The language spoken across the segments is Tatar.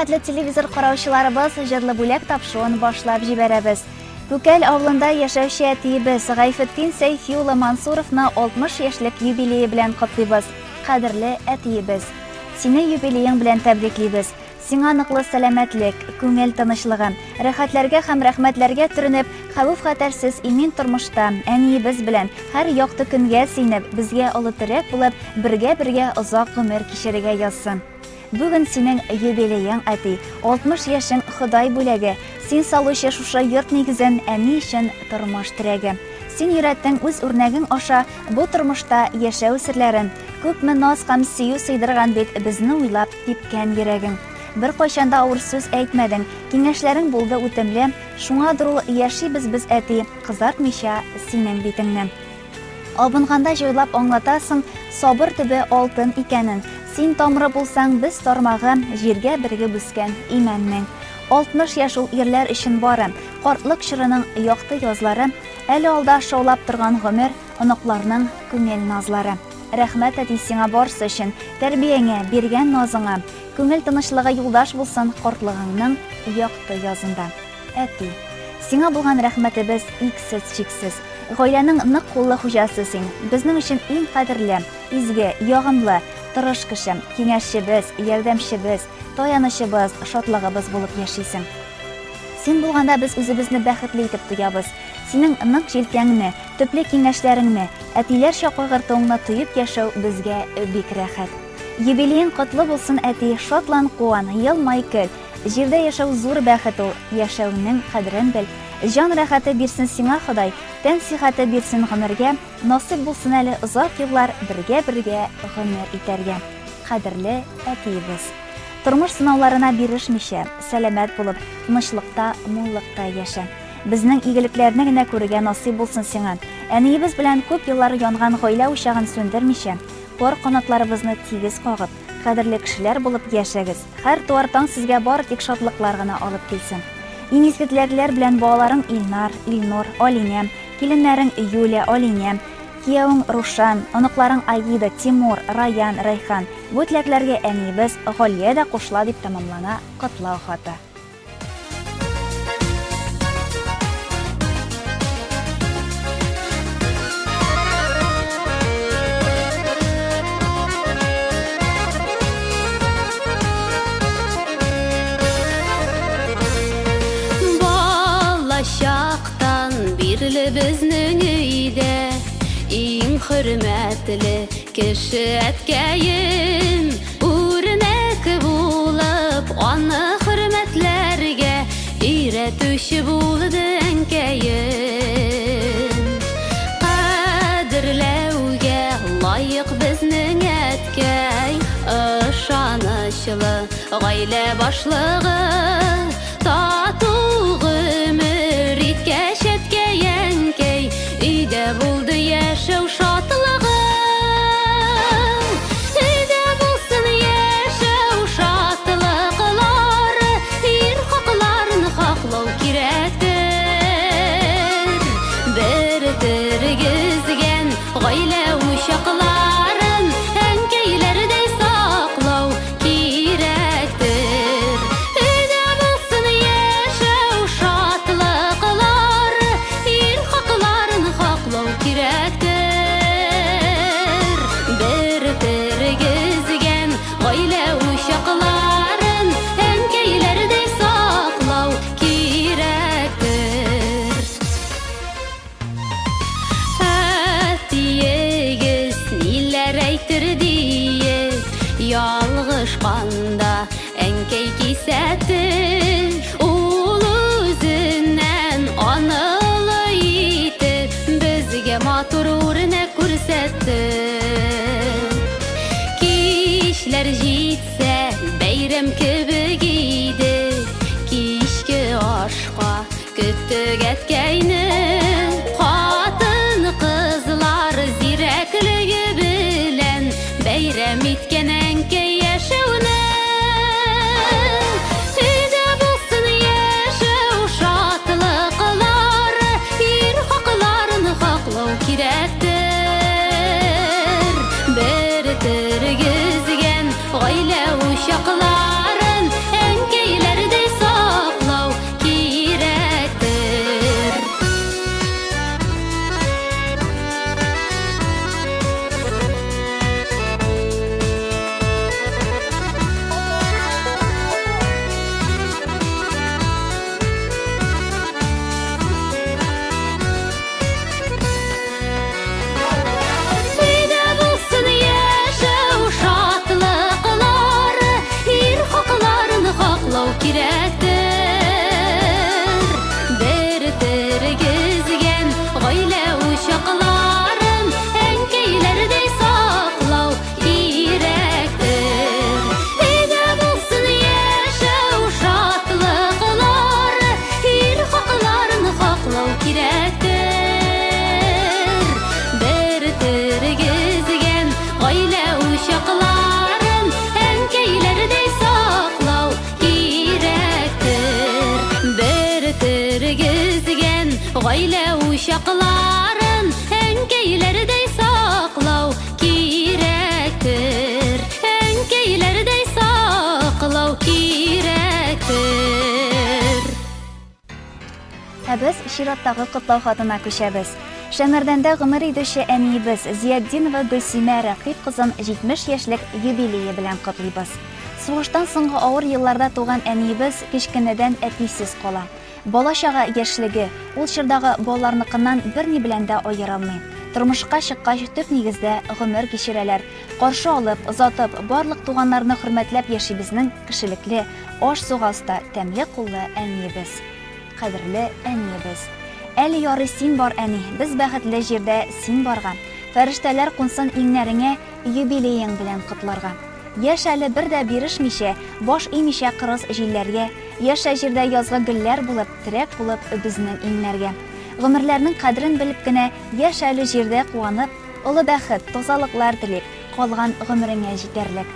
Хөрмәтле телевизор караучыларыбыз, җырлы бүләк тапшыруын башлап җибәрәбез. Күкәл авылында яшәүче әтиебез Гайфетдин Сәйфи улы Мансуровны 60 яшьлек юбилее белән котлыйбыз. Кадерле әтиебез! Сине юбилеең белән тәбриклибез. Сиңа ныклы сәламәтлек, күңел тынычлыгы, рәхәтләргә һәм рәхмәтләргә төренеп, хәвеф-хәтәрсез имин тормышта, әниебез белән, һәр якты көнгә сөенеп, безгә олы терәк булып, бергә-бергә озак гомер кичерергә язсын. Бүген синең юбилеең, әти, 60 яшең Ходай бүләге, син салучы шушы йорт нигезен әни өчен тормыш терәге. Син өйрәттең үз үрнәгең аша бу тормышта яшәү серләрен, күпме наз һәм сөю сыйдырган бит безне уйлап типкән йөрәгең. Беркайчан да авыр сүз әйтмәдең, киңәшләрең булды үтемле, шуңадыр ул яшибез без, әти, кызартмыйча синең битеңне. Абынганда җайлап аңлатасың, сабыр төбе алтын икәнен. Син тамыры булсаң, без тармагы, җиргә берегеп үскән имәннең. 60 яшь ул ирләр өчен бары, картлык чорының якты язлары, әле алда шаулап торган гомер, оныкларның күңел назлары. Рәхмәт, әти, сиңа барсы өчен, тәрбияңә, биргән назыңа. Күңел тынычлыгы юлдаш булсын картлыгыңның якты язында. Әти, сиңа булган рәхмәтебез иксез-чиксез. Гаиләнең нык куллы хуҗасы син. Безнең өчен иң кадерле, изге, ягымлы, тырыш кеше, киңәшчебез, ярдәмчебез, таянычыбыз, шатлыгыбыз булып яшисең. Син булганда без үзебезне бәхетле итеп тоябыз. Синең нык җилкәңне, төпле киңәшләреңне, әтиләрчә кайгыртуыңны тоеп яшәү безгә бик рәхәт. Юбилеең котлы булсын, әти, шатлан, куан, елмай, көл. Җирдә яшәү зур бәхет ул, яшәүнең кадерен бел. Җан рәхәте бирсен сиңа Ходай, тән сихәте бирсен гомергә, насыйп булсын әле озак еллар бергә-бергә гомер итәргә. Кадерле әтиебез! Тормыш сынауларына бирешмичә, сәламәт булып, тынычлыкта, муллыкта яшә. Безнең игелекләрне генә күрергә насыйп булсын сиңа. Әниебез белән күп еллар янган гаилә учагын сүндермичә, пар канатларыбызны тигез кагып, кадерле кешеләр булып яшәгез. Һәр туар таң сезгә бары тик шатлыклар гына алып килсен. Иң изге теләкләр белән балаларың Илнар, Илнур, Алинә, киленнәрең Юля, Алинә, киявең Рушан, оныкларың Аида, Тимур, Раян, Рәйхан. Бу теләкләргә әниебез Галия дә кушыла дип тәмамлана котлау хаты. Балачактан бирле безнең өйдә иң хөрмәтле кеше әткәем. Үрнәк булып аны хөрмәтләргә өйрәтүче булды әнкәем. Кадерләүгә лаек безнең әткәй, ышанычлы гаилә башлыгы. Тату гомер иткәч әткәй-әнкәй, өйдә булды яшәү шатлыгы. Өйдә булсын яшәү шатлыклары, ир хакларын хаклау кирәктер. Бер тергезгән гаилә учакларын әнкәйләрдәй саклау кирәктер. Өйдә булсын яшәү шатлыклары, ир хакларын хаклау кирәктер. Бер тергезгән гаилә учакларын әнкәйләрдәй саклау кирәктер. Әтиегез ниләр әйтер диеп, ялгышканда әнкәй кисәтте. Ул үзеннән аны олы итеп, безгә матур үрнәк күрсәтте. Кичләр җитсә, бәйрәм кебек иде, кичке ашка Көттек әткәйне, хатын-кызлар зирәклеге белән бәйрәм иткән әнкәй яшәүне. Өйдә булсын яшәү шатлыклары, ир хакларын хаклау кирәктер. Бер тергезгән гаилә учакларын әнкәй. кирәктер. Бер тергезгән гаилә учакларын әнкәйләрдәй саклау кирәктер. Өйдә булсын яшәү шатлыклары, ир хакларын хаклау кирәктер. Бер тергезгән гаилә учакларын әнкәйләрдәй саклау кирәктер. Бер тергезгән гаилә учакларын әнкәйләрдәй саклау кирәктер. Әнкәйләрдәй саклау кирәктер. Ә без чираттагы котлау хатына күчәбез. Шәмәрдәндә гомер итүче әниебез Зиятдинова Гөлсимә Рәкыйп кызын 70 яшьлек юбилее белән котлыйбыз. Сугыштан соңгы авыр елларда туган әниебез кечкенәдән әтисез кала. Бала-чага яшьлеге ул чордагы балаларныкыннан берни белән дә аерылмый. Тормышка чыккач төп нигездә гомер кичерәләр. Каршы алып, озатып, барлык туганнарны хөрмәтләп яши безнең кешелекле, аш-суга оста, тәмле куллы әниебез. Кадерле әниебез. Әле ярый син бар, әни, без бәхетле җирдә син барга. Фәрештәләр кунсын иңнәреңә, юбилеең белән котларга. Яшә әле бер дә бирешмичә, баш имичә кырыс җилләргә, яшә җирдә язгы гөлләр булып, терәк булып безнең иңнәргә. Гомерләрнең кадерен белеп кенә яшә әле җирдә куанып, олы бәхет, тазалыклар телик, калган гомереңә җитәрлек.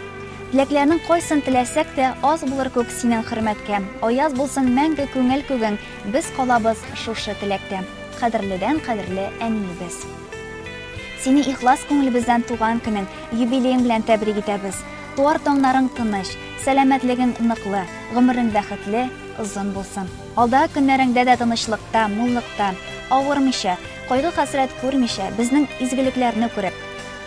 Теләкләрнең кайсын теләсәк тә, аз булыр күк синең хөрмәткә. Аяз булсын мәңге күңел күгең, без калабыз шушы теләктә. Кадерледән кадерле әниебез. Сине ихлас күңелебездән туган көнең, юбилеең белән тәбрик итәбез. Туар таңнарың тыныч, сәламәтлегең ныклы, гомерең бәхетле, озын булсын. Алдагы көннәреңдә дә тынычлыкта, муллыкта, авырмыйча, кайгы-хәсрәт күрмичә, безнең изгелекләрне күреп,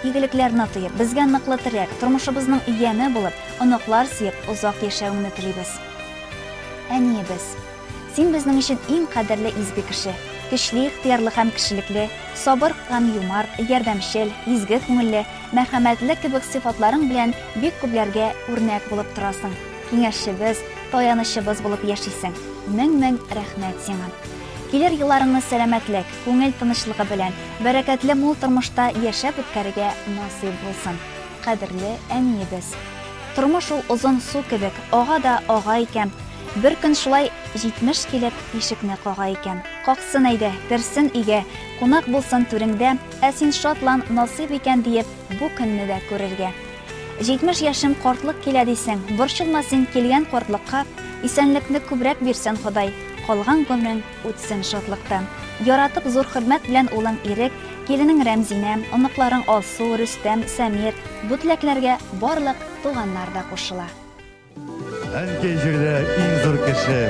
игелекләрне тоеп, безгә ныклы терәк, тормышыбызның яме булып, оныклар сөеп, озак яшәвеңне телибез. Әниебез! Син безнең өчен иң кадерле изге кеше. Көчле ихтыярлы һәм кешелекле, сабыр һәм юмарт, ярдәмчел, изге күңелле, мәрхәмәтле кебек сыйфатларың белән бик күпләргә үрнәк булып торасың. Киңәшчебез, таянычыбыз булып яшисең. Мең-мең рәхмәт сиңа. Килер елларыңны сәламәтлек, күңел тынычлыгы белән, бәрәкәтле мул тормышта яшәп үткәрергә насыйп булсын. Кадерле әниебез! Тормыш ул озын су кебек, ага да ага икән. Бер көн шулай 70 килеп, ишекне кага икән. Каксын әйдә, керсен өйгә, кунак булсын түреңдә, ә син шатлан, насыйп икән диеп, бу көнне дә күрергә. 70 яшем картлык килә дисең, борчылма син килгән картлыкка, исәнлекне күбрәк бирсен Ходай, калган гомрең үтсен шатлыкта. Яратып, зур хөрмәт белән улың Ирек, киленең Рәмзинә, оныкларың Алсу, Рөстәм, Сәмир, бу теләкләргә барлык туганнар да кушыла. Әнкәй җирдә иң зур кеше.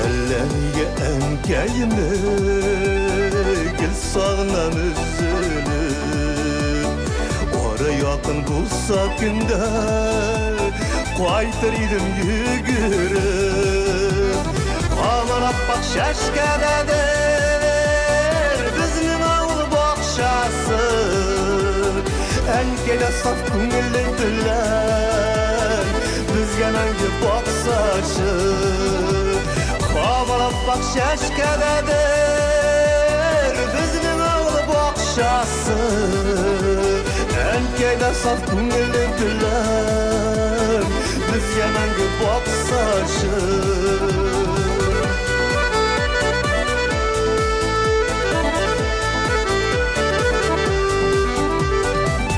Әллә нигә әнкәемне гел сагынам өзелеп. Ары якын булса көндә кайтыр идем йөгереп. Һаман аппак чәчкәдәдер безнең авыл бакчасы. Әнкәй дә саф күңелле белән безгә мәңге баксачы. Һаман аппак чәчкәдәдер безнең авыл бакчасы. Әнкәй дә саф күңелле белән безгә мәңге баксачы.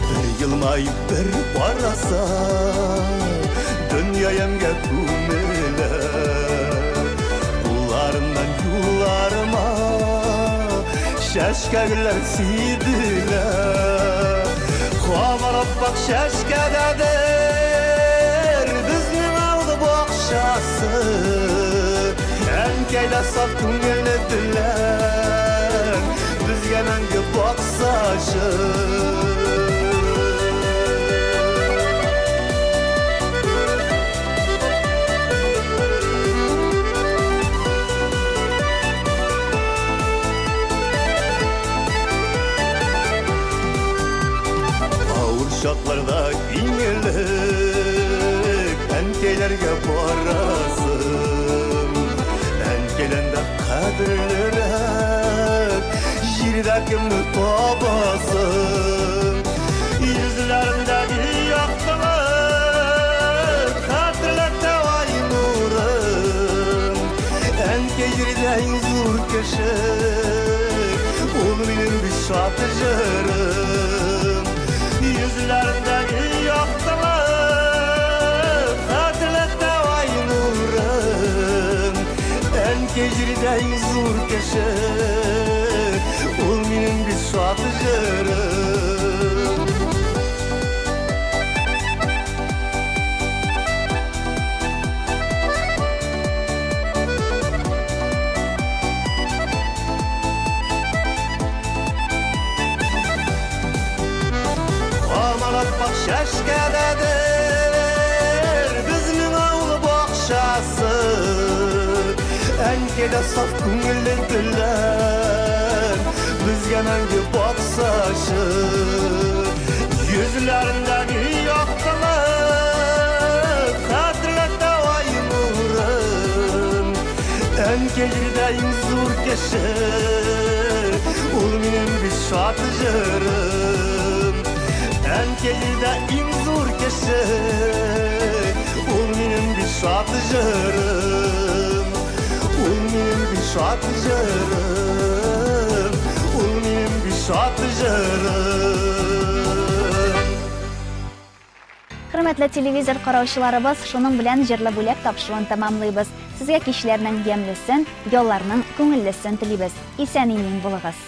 Бер елмаеп, бер караса, дөнья ямьгә күмелә. Кулларыннан юлларыма чәчкә гөлләр сибелә. Хамар аппак чәчкәдәдер безнең авыл бакчасы. Әнкәй дә саф күңеле белән безгә мәңге баксачы. чакларда иң элек әнкәйләргә барасың. Әнкәйдән дә кадерлерәк җирдә кемне табасың? Йөзләрендәге яктылык хәтерләтә ай нурын. Әнкәй җирдә иң зур кеше, ул минем бит шат җырым. Йөзләрендәге яктылык хәтерләтә ай нурын. Әнкәй җирдә иң зур кеше, ул минем бит шат җырым. Камал аппак чәчкәдәдер безнең авыл бакчасы. Әнкәй дә саф күңелле белән безгә мәңге баксачы. Йөзләрендәге яктылык хәтерләтә ай нурын. Әнкәй җирдә иң зур кеше, ул минем бит шат җырым. Әнкәй җирдә иң зур кеше, ул минем бит шат җырым. Ул минем бит шат җырым, ул минем бит шат җырым. Хөрмәтле телевизор караучыларыбыз, шуның белән Җырлы бүләк тапшыруын тәмамлыйбыз. Сезгә кичләрнең ямьлесен, ялларның күңеллесен телибез. Исән-имин булыгыз.